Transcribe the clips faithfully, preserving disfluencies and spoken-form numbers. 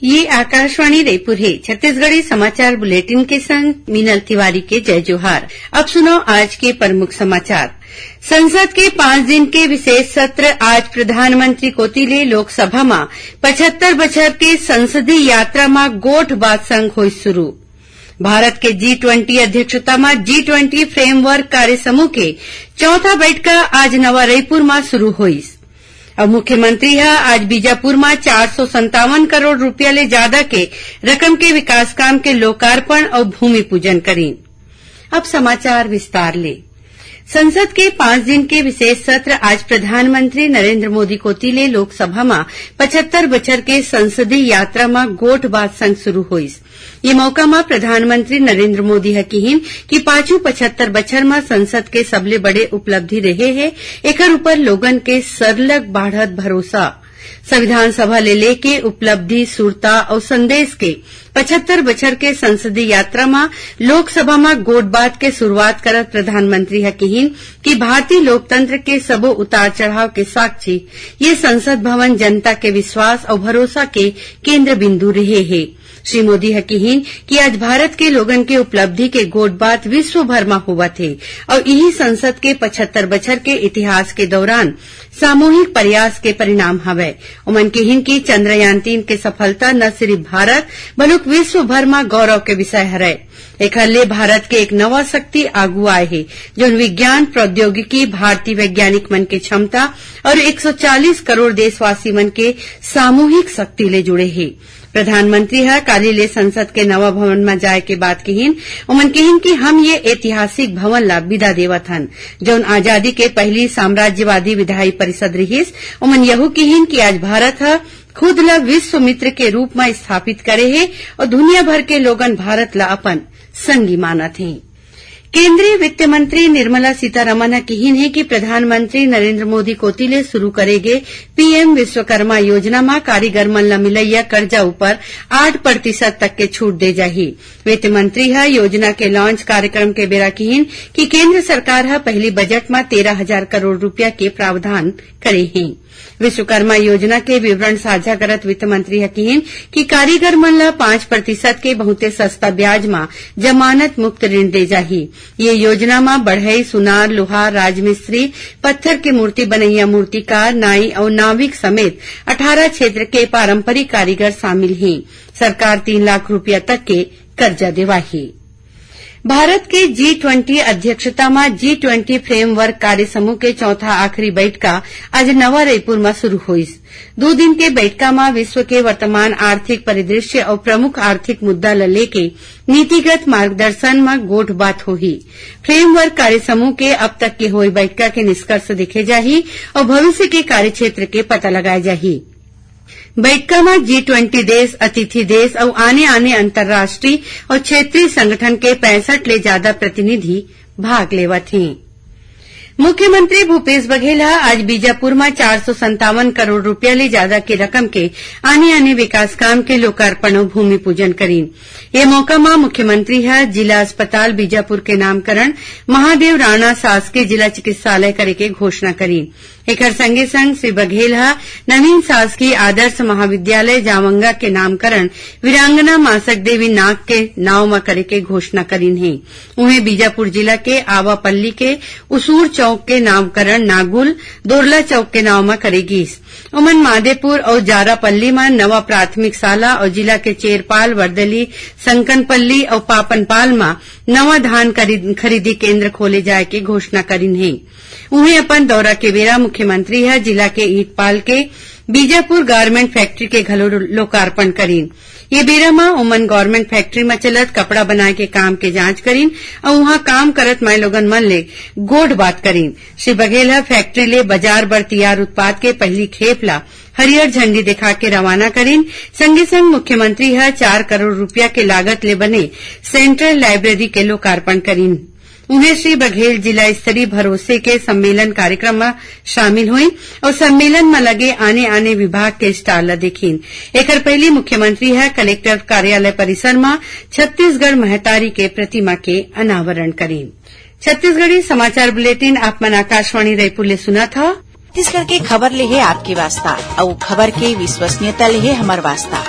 ये आकाशवाणी रायपुर हे। छत्तीसगढ़ी समाचार बुलेटिन के संग मीनल तिवारी के जय जोहार। अब सुनो आज के प्रमुख समाचार। संसद के पांच दिन के विशेष सत्र आज प्रधानमंत्री कोति ले लोकसभा म पचहत्तर बछर के संसदीय यात्रा म गोठ बात संग होइस शुरू। भारत के जी ट्वेंटी अध्यक्षता म जी ट्वेंटी फ्रेमवर्क कार्य समूह के चौथा बैठका आज नवा रईपुर म शुरू होइस। अब मुख्यमंत्री ह आज बीजापुर म चार सौ संतावन करोड़ रुपया ले जादा के रकम के विकास काम के लोकार्पण अउ भूमि पूजन करीन। अब समाचार विस्तार ले। संसद के पांच दिन के विशेष सत्र आज प्रधानमंत्री नरेंद्र मोदी कोति ले लोकसभा म पचहत्तर बछर के संसदीय यात्रा म गोठ बात संग शुरू होइस। ये मौका म प्रधानमंत्री नरेंद्र मोदी ह किहिन कि पाछू पचहत्तर बछर म संसद के सबले बड़े उपलब्धि रहे हे, एकर ऊपर लोगन के सरलग बाढ़त भरोसा। संविधान सभा ले लेके उपलब्धि, सुरता अउ संदेश के पचहत्तर बछर के संसदीय यात्रा म लोकसभा म गोठ बात के शुरुआत करत प्रधानमंत्री ह किहिन कि भारतीय लोकतंत्र के सबो उतार चढ़ाव के साक्षी ये संसद भवन जनता के विश्वास अउ भरोसा के केंद्र बिंदु रहे हे। श्री मोदी ह किहिन कि आज भारत के लोगन के उपलब्धि के गोठ बात विश्व भर म होवत हे अउ इही संसद के पचहत्तर बछर के इतिहास के दौरान सामूहिक प्रयास के परिणाम हवय। ओमन किहिन कि चंद्रयान तीन के सफलता न सिरिफ भारत, बलुक विश्व भर म गौरव के विषय हरय। एखर ले भारत के एक नवा शक्ति आगू आए हे, जोन विज्ञान, प्रौद्योगिकी, भारतीय वैज्ञानिक मन के क्षमता अउ एक सौ चालीस करोड़ देशवासी मन के सामूहिक शक्ति ले जुड़े हे। प्रधानमंत्री ह काली ले संसद के नवा भवन म जाए के बात किहिन। ओमन किहिन कि हम ये ऐतिहासिक भवन ला विदा देवत हन, जउन आजादी के पहिली साम्राज्यवादी विधायी परिषद रिहिस। ओमन यहू किहिन कि आज भारत ह खुद ल विश्व मित्र के रूप म स्थापित करे हे अउ दुनिया भर के लोगन भारत ल अपन संगी मानत हें। केंद्रीय वित्त मंत्री निर्मला सीतारमण ह किहिन हे कि प्रधानमंत्री नरेंद्र मोदी कोति ले शुरू करे गे पीएम विश्वकर्मा योजना म कारीगर मन ल मिलइया कर्जा ऊपर आठ प्रतिशत तक के छूट दे जाही। वित्त मंत्री ह योजना के लॉन्च कार्यक्रम के बेरा किहिन कि केंद्र सरकार ह पहिली बजट म तेरह हजार करोड़ रुपया के प्रावधान करे हे। विश्वकर्मा योजना के विवरण साझा करत वित्त मंत्री ह किहिन कि कारीगर मन ल पाँच प्रतिशत के बहुते सस्ता ब्याज म जमानत मुक्त ऋण दे जाही। ये योजना म बढ़ई, सुनार, लोहार, राजमिस्त्री, पत्थर के मूर्ति बनइया मूर्तिकार, नाई अउ नाविक समेत अठारह क्षेत्र के पारंपरिक कारीगर शामिल हें। सरकार तीन लाख रुपया तक के कर्जा देवाही। भारत के जी ट्वेंटी अध्यक्षता म जी ट्वेंटी फ्रेमवर्क कार्य समूह के चौथा आखिरी बैठका आज नवा रईपुर म शुरू होइस। दू दिन के बैठका म विश्व के वर्तमान आर्थिक परिदृश्य अउ प्रमुख आर्थिक मुद्दा ल लेके नीतिगत मार्गदर्शन म गोठ बात होही। फ्रेमवर्क कार्य समूह के अब तक के होए बैठका के निष्कर्ष देखे जाही अउ भविष्य के कार्यक्षेत्र के पता लगाए जाही। बैठका म जी ट्वेंटी देश, अतिथि देश अउ आने-आने अंतर्राष्ट्रीय अउ क्षेत्रीय संगठन के पैंसठ ले जादा प्रतिनिधि भाग लेवत हें। मुख्यमंत्री भूपेश बघेल ह आज बीजापुर म चार सौ संतावन करोड़ रुपया ले जादा के रकम के आने-आने विकास काम के लोकार्पण अउ भूमि पूजन करीन। ये मौका म मुख्यमंत्री ह जिला अस्पताल बीजापुर के नामकरण महादेव राणा शासकीय जिला चिकित्सालय करे के घोषणा करीन। एखर संगे संग श्री बघेल ह नवीन शासकीय आदर्श महाविद्यालय जावंगा के नामकरण वीरांगना मासक देवी नाग के नाव म करे के घोषणा करीन हे। उहें, बीजापुर जिला के आवापल्ली के उसूर चौक के नामकरण नागुल दोरला चौक के नाव म करे गीस। ओमन मादेपुर अउ जारापल्ली म नवा प्राथमिक शाला अउ जिला के चेरपाल, वर्दली, संकनपल्ली अउ पापनपाल म नवा धान खरीद-, खरीदी केंद्र खोले जाय के घोषणा करीन हे। उहें, अपन दौरा के बेरा मुख्यमंत्री ह जिला के ईटपाल के बीजापुर गारमेंट फैक्ट्री के घलो लोकार्पण करीन। ये बेरा म ओमन गारमेंट फैक्ट्री म चलत कपड़ा बनाए के काम के जांच करीन अउ उहां काम करत माईलोगन मन ले गोठ बात करीन। श्री बघेल ह फैक्ट्री ले बाजार बर तियार उत्पाद के पहिली खेप ला हरियर झंडी दिखा के रवाना करीन। संगे संग मुख्यमंत्री ह चार करोड़ रुपया के लागत ले बने सेंट्रल लाइब्रेरी के लोकार्पण करीन। उहें, श्री बघेल जिला स्तरीय भरोसे के सम्मेलन कार्यक्रम म शामिल होईन अउ सम्मेलन म लगे आने-आने विभाग के स्टॉल ल देखिन। एखर पहिली मुख्यमंत्री ह कलेक्टर कार्यालय परिसर म छत्तीसगढ़ महतारी के प्रतिमा के अनावरण करीन। छत्तीसगढ़ी समाचार बुलेटिन आप मन आकाशवाणी रायपुर ले सुनत हव। छत्तीसगढ़ के खबर ले हे आपके वास्ता, अउ खबर के विश्वसनीयता ले हे हमर वास्ता।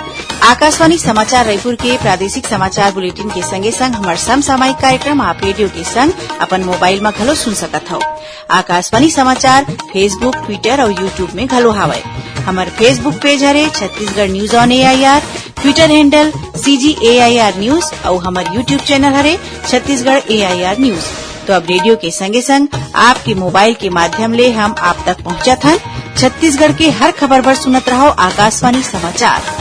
आकाशवाणी समाचार रायपुर के प्रादेशिक समाचार बुलेटिन के संगे संग हमर समसामयिक कार्यक्रम आप रेडियो के संग अपन मोबाइल म घलो सुन सकत हव। आकाशवाणी समाचार Facebook, Twitter अउ YouTube में घलो हावय। हमर Facebook पेज हरे Chhattisgarh news on AIR, Twitter handle CG AIR news अउ हमर YouTube चैनल हरे छत्तीसगढ़ एआईआर न्यूज। तो अब रेडियो के संगे संग आपके मोबाइल के माध्यम ले हम आप तक पहुंचत हन। छत्तीसगढ़ के हर खबर बर सुनत रहव आकाशवाणी समाचार।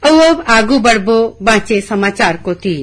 अउ अब आगू बढ़बो बांचे समाचार कोति।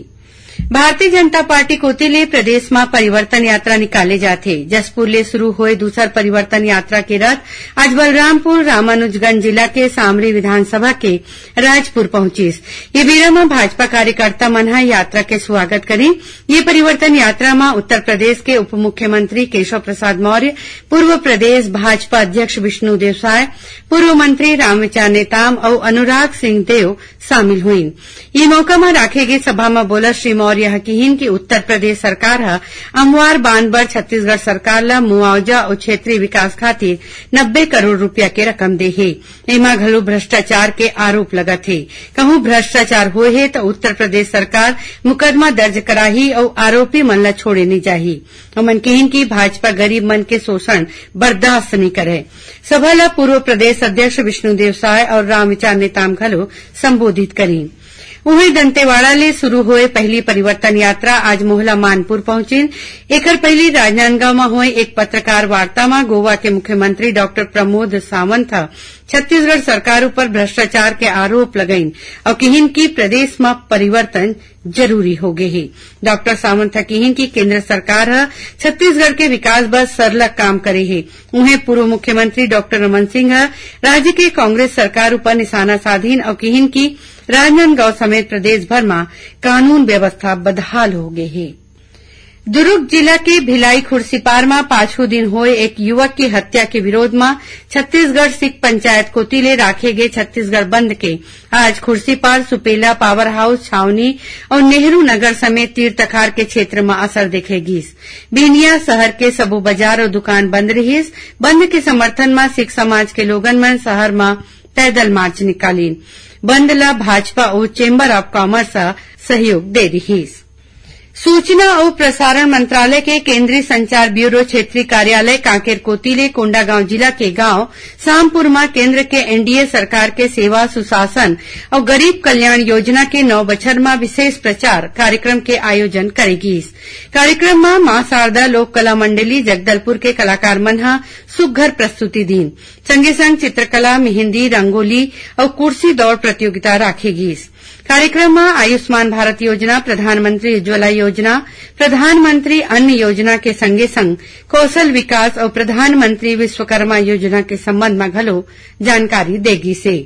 भारतीय जनता पार्टी कोति ले प्रदेश म परिवर्तन यात्रा निकाले जाथे। जशपुर ले शुरू होए दूसर परिवर्तन यात्रा के रथ आज बलरामपुर रामानुजगंज जिला के सामरी विधानसभा के राजपुर पहुंचिस। ये बेरा म भाजपा कार्यकर्ता मन ह यात्रा के स्वागत करिन। ये परिवर्तन यात्रा म उत्तर प्रदेश के उप मुख्यमंत्री केशव प्रसाद मौर्य, पूर्व प्रदेश भाजपा अध्यक्ष विष्णुदेव साय, पूर्व मंत्री रामविचार नेताम अउ अनुराग सिंह देव शामिल होइन। ये मौका म राखे गे सभा म बोलत श्री मौर्य ह किहिन कि उत्तर प्रदेश सरकार ह अमवार बांध बर छत्तीसगढ़ सरकार ल मुआवजा अउ क्षेत्रीय विकास खातिर नब्बे करोड़ रुपया के रकम दे हे। एमा घलो भ्रष्टाचार के आरोप लगत हे। कहूं भ्रष्टाचार होए हे, त उत्तर प्रदेश सरकार मुकदमा दर्ज कराही अउ आरोपी मन ल छोड़े नइ जाही। ओमन किहिन कि भाजपा गरीब मन के शोषण बर्दाश्त नइ करय। सभा ल पूर्व प्रदेश अध्यक्ष विष्णुदेव साय अउ रामविचार नेताम घलो संबोधित करिन। उहें, दंतेवाड़ा ले शुरू होए पहली परिवर्तन यात्रा आज मोहला मानपुर पहुंचिन। एकर पहली राजनांदगांव म होए एक पत्रकार वार्ता म गोवा के मुख्यमंत्री डॉक्टर प्रमोद सावंत ह छत्तीसगढ़ सरकार ऊपर भ्रष्टाचार के आरोप लगाइन अउ किहिन कि प्रदेश म परिवर्तन जरूरी हो गे हे। डॉक्टर सावंत ह किहिन कि केंद्र सरकार ह छत्तीसगढ़ के विकास बर सरलग काम करे हे। उहें, पूर्व मुख्यमंत्री डॉक्टर रमन सिंह ह राज्य के कांग्रेस सरकार ऊपर निशाना साधिन अउ किहिन कि राजनांदगांव समेत प्रदेश भर म कानून व्यवस्था बदहाल हो गे हे। दुर्ग जिला के भिलाई खुर्सीपार म पाछू दिन होए एक युवक के हत्या के विरोध म छत्तीसगढ़ सिख पंचायत कोति ले राखे गे छत्तीसगढ़ बंद के आज खुर्सीपार, सुपेला, पावर हाउस, छावनी अउ नेहरू नगर समेत तीर तखार के क्षेत्र म असर देखे गिस। बिहनिया शहर के सबो बाजार अउ दुकान बंद रिहिस। बंद के समर्थन म सिख समाज के लोगन मन शहर म पैदल मार्च निकालिन। बंद ल भाजपा अउ चेंबर ऑफ कॉमर्स ह सहयोग दे रिहिस। सूचना अउ प्रसारण मंत्रालय के केंद्रीय संचार ब्यूरो क्षेत्रीय कार्यालय कांकेर कोति ले कोंडागांव जिला के गांव सामपुर म केंद्र के एनडीए सरकार के सेवा, सुशासन अउ गरीब कल्याण योजना के नौ बछर म विशेष प्रचार कार्यक्रम के आयोजन करे गीस। कार्यक्रम म मां शारदा लोक कला मंडली जगदलपुर के कलाकार मन ह सुघ्घर प्रस्तुति दीन। संगे संग चित्रकला, मेहंदी, रंगोली अउ कुर्सी दौड़ प्रतियोगिता राखे गीस। कार्यक्रम म आयुष्मान भारत योजना, प्रधानमंत्री उज्ज्वला योजना, प्रधानमंत्री अन्न योजना के संगे संग कौशल विकास अउ प्रधानमंत्री विश्वकर्मा योजना के संबंध म घलो जानकारी दे गीस हे।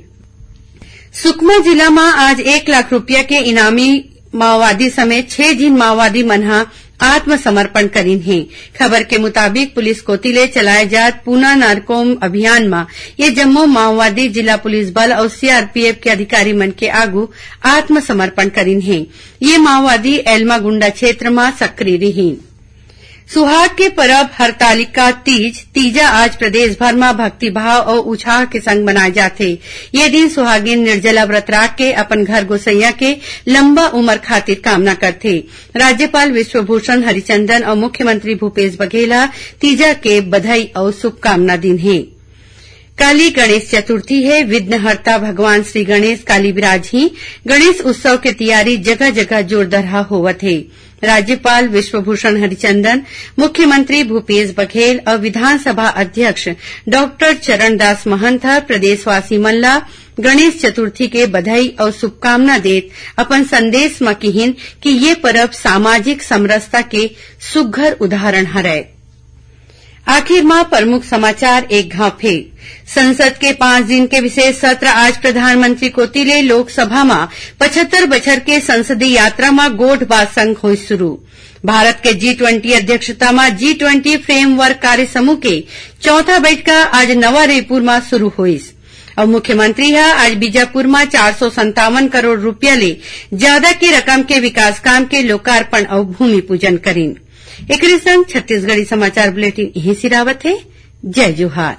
सुकमा जिला म आज एक लाख रुपया के इनामी माओवादी समेत छह झिन माओवादी मन ह आत्मसमर्पण करिन हे। खबर के मुताबिक, पुलिस कोति ले चलाए जात पूना नारकोम अभियान म ये जम्मो माओवादी जिला पुलिस बल अउ सीआरपीएफ के अधिकारी मन के आगू आत्मसमर्पण करिन हे। ये माओवादी एलमागुंडा क्षेत्र म सक्रिय रिहिन। सुहाग के परब हरतालिका तीज, तीजा आज प्रदेश भर म भक्तिभाव अउ उछाह के संग मनाए जाथे। ये दिन सुहागिन निर्जला व्रत राख के अपन घर गोसैया के लंबा उमर खातिर कामना करथे। राज्यपाल विश्वभूषण हरिचंदन अउ मुख्यमंत्री भूपेश बघेल ह तीजा के बधाई अउ शुभकामना दीन हे। काली गणेश चतुर्थी हे, विघ्नहर्ता भगवान श्री गणेश काली विराजही। गणेश उत्सव के तियारी जगह-जगह जोरदरहा होवत हे। राज्यपाल विश्वभूषण हरिचंदन, मुख्यमंत्री भूपेश बघेल अउ विधानसभा अध्यक्ष डॉक्टर चरणदास महंत ह प्रदेशवासी मन ला गणेश चतुर्थी के बधाई अउ शुभकामना देत अपन संदेश म किहिन कि ये परब सामाजिक समरसता के सुघ्घर उदाहरण हरय। आखिर म प्रमुख समाचार एक घांव फेर। संसद के पांच दिन के विशेष सत्र आज प्रधानमंत्री कोति ले लोकसभा म पचहत्तर बछर के संसदीय यात्रा म गोठ बात संग होइस शुरू। भारत के जी ट्वेंटी अध्यक्षता म जी ट्वेंटी फ्रेमवर्क कार्य समूह के चौथा बइठका आज नवा रईपुर म शुरू होइस। अउ मुख्यमंत्री ह आज बीजापुर म चार सौ संतावन करोड़ रूपिया ले जादा के रकम के विकास काम के लोकार्पण अउ भूमि पूजन करिन। एकरे संग छत्तीसगढ़ी समाचार बुलेटिन इहें सिरावत हे। जय जोहार।